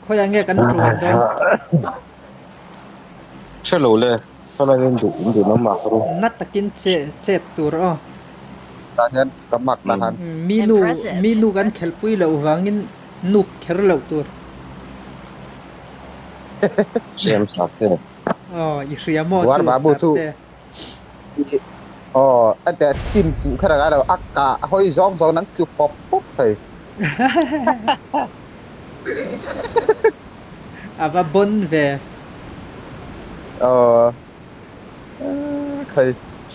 Khawiah nge kan ṭuan dawn? Hre lo le, khawlai in duh in duh lam mak ru. Na takin che chet tur aw. Tah hian ka mark tah han. Mi nu mi nu kan khelhpui loh vangin nup kher loh tur. Siam sak te. Aw i hria maw Buar chu babu sar chu te. I aw a teh tin fuh kher a ngai lo, a kah hawi zawng zawng in an tlu pawp pawp thei. A va bawn ve. Aw khei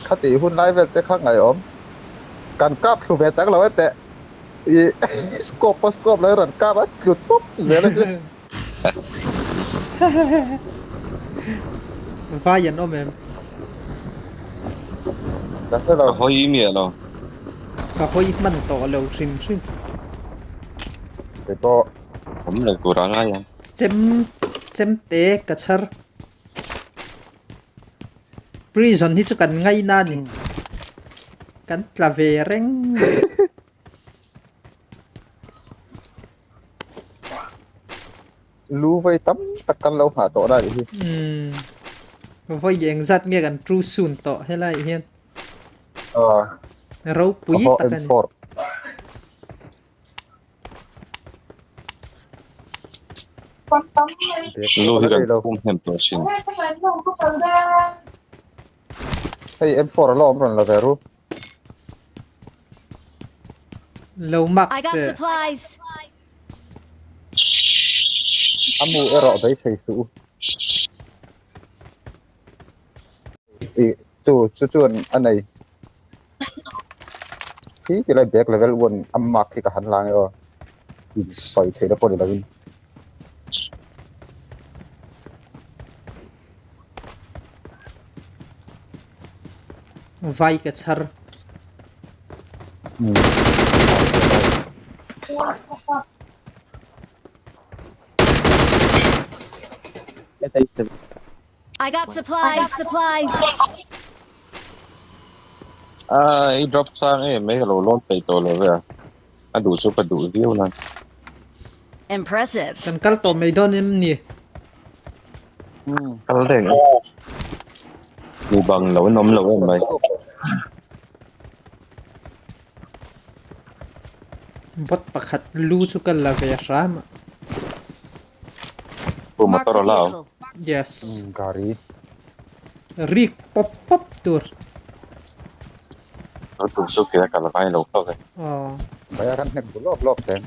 khati hun lai vel te kha ngaihawm. Kan kap thlu ve chang lo e teh i scope pawh scope lo i rawn kap a tlu tawp zel a ni. Vai an awm em? Ka hre lo. Ka hawi miah lo. Ka hawi hman tawh lo hrim hrim. Kei pawh. Awm lo tur a ngai ang. Chem chem te ka chhar. Prison hi chu kan ngaina a ni. Kan tla ve reng. Lu vawi tam tak kan lo nghah tawh lai hi. Umm vawi eng zat nge kan tru sun tawh helai hian. Aw. Ropui tak a ni. M4. Lu hi kan phum hnem tawh sin. Hei M4 a la awm rawn la ve ru. Lo mak I got teh. supplies. A mu erawh beisei suh u. I chu chu chuan a nei. Khi ti lai bag level 1 a mark khi ka han la nge aw. In sawi theih na pawh ni lovin. Vai ka chhar. I got supplies. Supplies. Ah, i drop sang em mai ka lo lawn peih tawh lo ve a. A duh chu ka duh viau nan. Impressive. Kan kal tawh mai dawn em ni? Kal reng a. Mi bang lo an awm lo em mai. Bot pakhat lu chu ka la ve hram a. Pu Marked motor a a la awm. vehicle. Yes. Gari. Rik pawp pawp tur. Lo tum chu kei a kal ngai lo khawp e. Aw. Bai a kan hnek bu lawp lawp teng.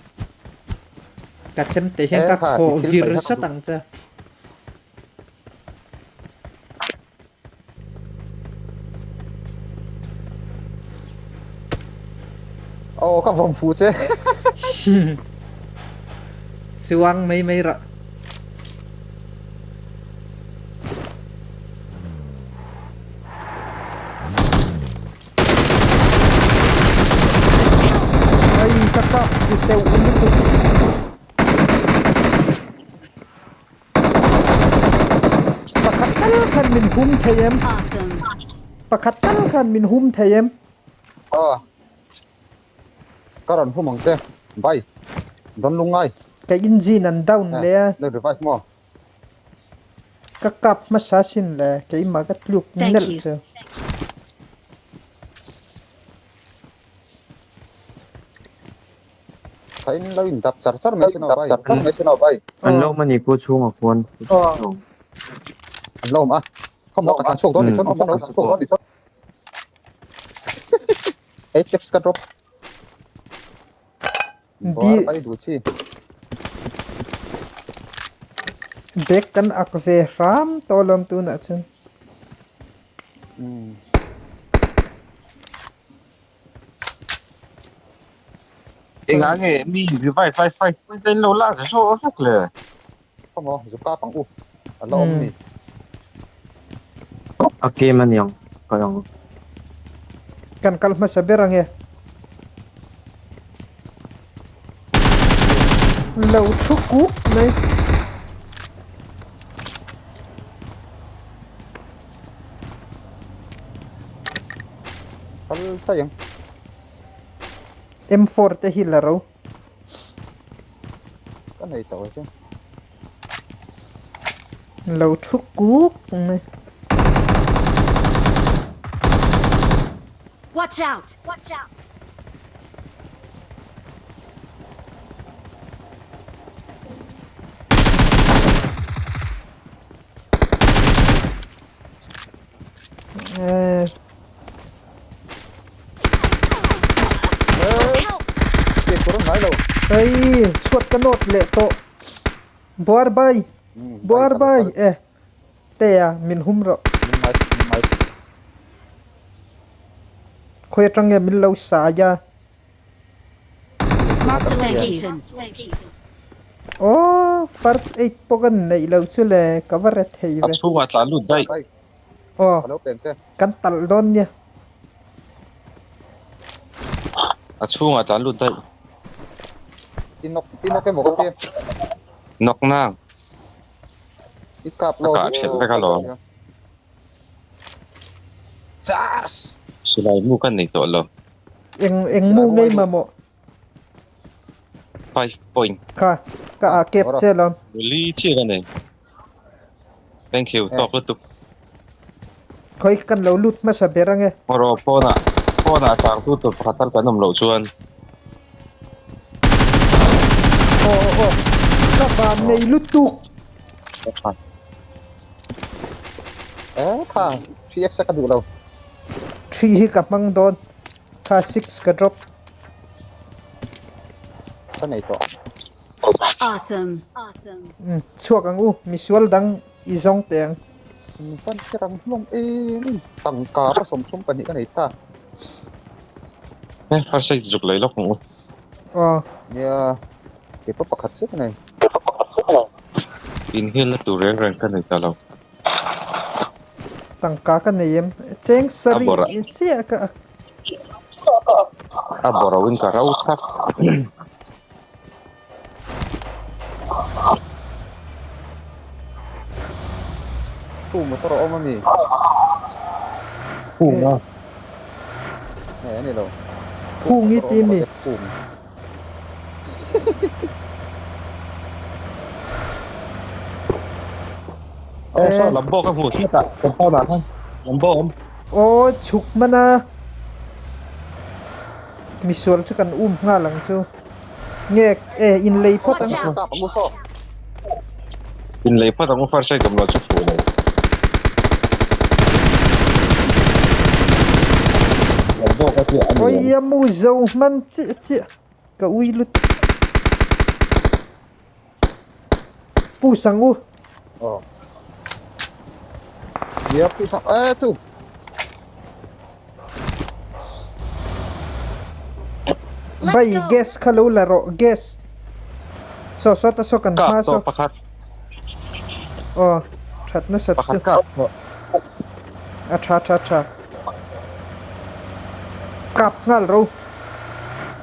Ka chem te hian Eh ka kha ti khawh thil vir paih kha ka zat duh. ang che. Aw ka vawm fu che. Chuang mai mai rah. Ai ka kap chu teuh lutuk. Pakhat tal khan min hum thei em? Pakhat tal khan min hum thei em? Aw. Ka rawn hum ang che. Bye. Dawn lungngai. Ka engine an down leh a. Lo revive maw? Ka kap hmasa sin le keimah ka tluk nelh chu. Thain lo in dap char char mai sin aw bai. Char mai sin aw bai. An lo awm a ni ku chhungah khuan. An lo awm a. Khawmaw ka tlan chhuak dawn ni chuan awm chuan chhuak dawn ni chuan. Apex ka drop. Di Bai duh chi. Bag kan ak ve hram tawh lawm tunah chuan. Engah nge mi revive five five point a in lo lak zawh vek le. Khawmaw zuka pang u a la awm ni. A game a niang kal ang. Kan kal hmasa ber ange. Lo thu kuk mai. Kal daih ang. M4 te hi la ro. Ka nei tawh e chu. Lo thu kuk mai. Watch out! Watch out! Eh, Help! Ke kur ngai lo. Ei, chhuat ka nawt leh tawh. Buar bai, buar bai e. Tea, min hum rawh. Khawi atang nge min lo sai a. Mark the location. Aw, first aid pawh ka neih lo chu le, ka va re thei A ve. chhungah tlan lut daih. Aw, kan talh dawn nia. A chhungah tlan lut daih. I nawk, i nawk emaw ka ti. Nawk nang. I kap lo. Ka kah ṭhelh vek alawm. Charge! Silai mu ka nei tawh lo. Eng eng mu ngei mamawh. 5 point. Kha, ka ah kep che alawm. Li chiah ka nei. Thank you, tawk lutuk. Khawi kan lo lut hmasa ber ange. Ngaw pawnah pawnah changtu tur pakhat tal kan awm loh chuan. Aw aw aw ka van nei lutuk. Ka tha. Eh kha 3x a ka duh lo. 3 hi ka hmang dawn. Kha 6 ka drop. Ka nei tawh. Awesome. Umm chhuak ang u misual dang i zawng teh ang. In van kher ang hlawm em em tangka pa 32 ka nei ta. Eh first aid zuk lei lawk ang u. Aw. Nia keipawh pakhat chiah ka nei. Inhel na tur reng reng ka nei ta lo. Tangka ka nei em? Cheng sarih chiah ka. A bawrh in ka rau thak. Tu motor a awm a mi? Phung a. Nge a ni lo. Phung i ti mi? Phung. Eh, saw lambo ka hmu tlat a, compound ah khan lambo a awm. Aw chhuk hman a, misual chu kan um nghal ang chu. Nge e inlei phawt ang. Inlei phawt ang u first aid awm lo chu fuh lo. Lambo ka tih a ni em? Awi a mu zo hman chiah chiah ka ui lut. Pu sang u. Aw. Nia pu sang e chu. Bai gas kha lo la rawh gas. Saw saw ta saw kan hma saw. Pakhat. Aw that nasat chu. Pakhat kap. A tha tha tha. Kap nghal ro.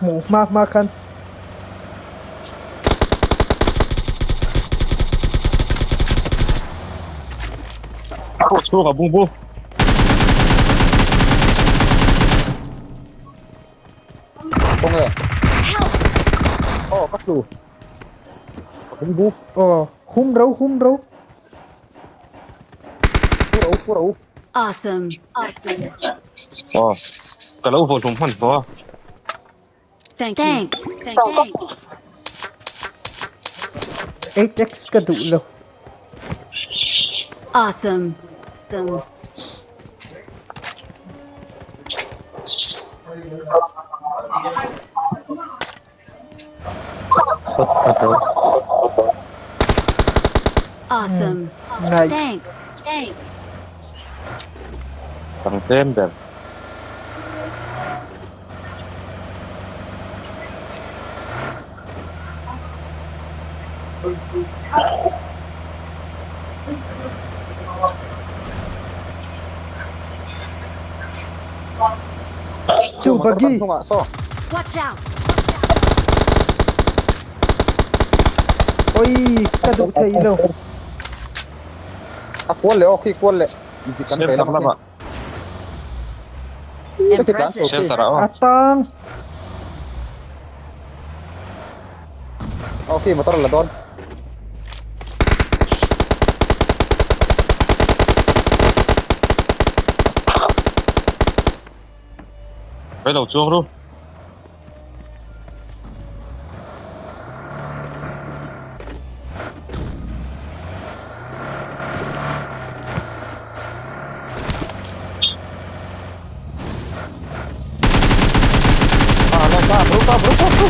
Hmuh hma hma khan. Pawh chhung a bungbu. Kawng e. Aw ka tlu. Bungbu. Aw hum ro hum ro. Pu ro pu ro. Awesome. Aw ka lo vaw hlum hman hlawh a. Thank you. Thanks. 8x ka duh lo. Awesome. Awesome. Nice. Thanks. Tang tlem ber. Chu buggy. Watch out. Oi ka duh thei lo. A kual leh aw khi kual leh. Shelter lamah. Impressive. Shelter ah aw. A tang. Aw khi motor la dawn. Kai lo chuang ru. Ah, la kap ru kap ru kap ru.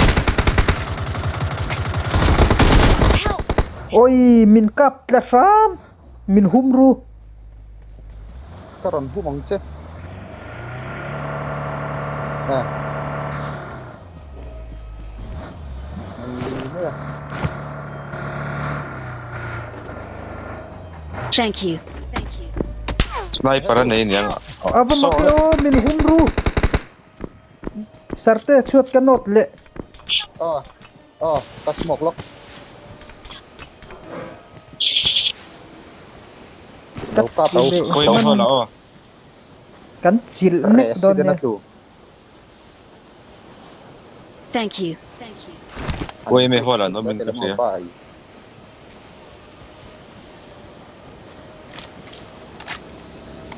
Help! Oi min kap tla hram min hum ru. Ka rawn hum ang che. Ah. Thank you. Sniper a nei aniang. Ava mak e aw min hum ru. Sarte chhuat ka nawt leh. Aw aw ka smoke lawk. Ka tlu leh hman kan chilh nek dawn nia. Thank you. Uaime hual an awm in ka hria.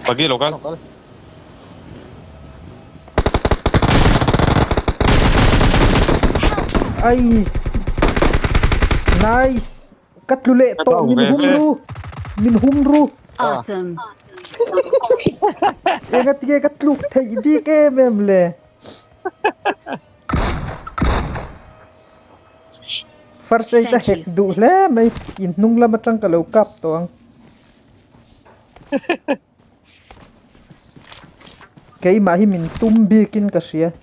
Pagi lo kal. Ai. Nice. Ka tlu leh tawh min hum ru. Min hum ru. Awesome. Enga tinge ka tluk theih bik em em le. First aid a hek duh hle mai. In hnung lam atang ka lo kap tawh ang. Keimah hi min tum bikin ka hria.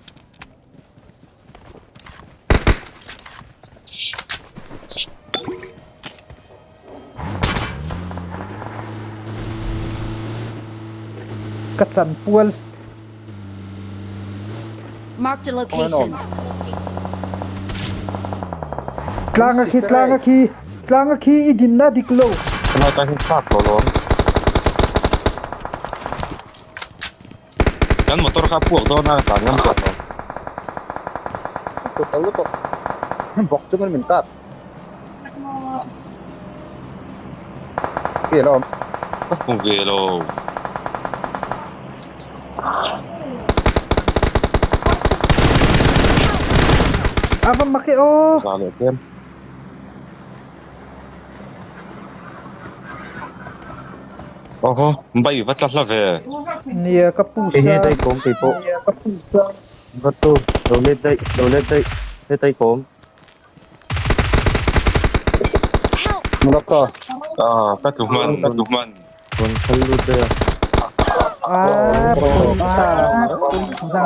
Ka chanpual. Marked a location. Tlanga khi tlanga khi tlanga khi i dinna dik lo. Helai tan hian thlak tawh lo ang. Kan motor kha a puak dawn a, tlan ngam tawh lo. Tut lo lutuk. Bawk chungin min kap. Ki alawm. Ka hmu ve lo. A va mak e aw. Za leh tlem. Awhaw, bai va tla hla ve. Nia ka push a. Enge daih kawm kei pawh. Va tu, lo let daih, lo let daih, let daih kawm. Malakka. Ah, ka tlu hman, ka tlu hman. Rawn khal lut daih a. Ah, pawi ta.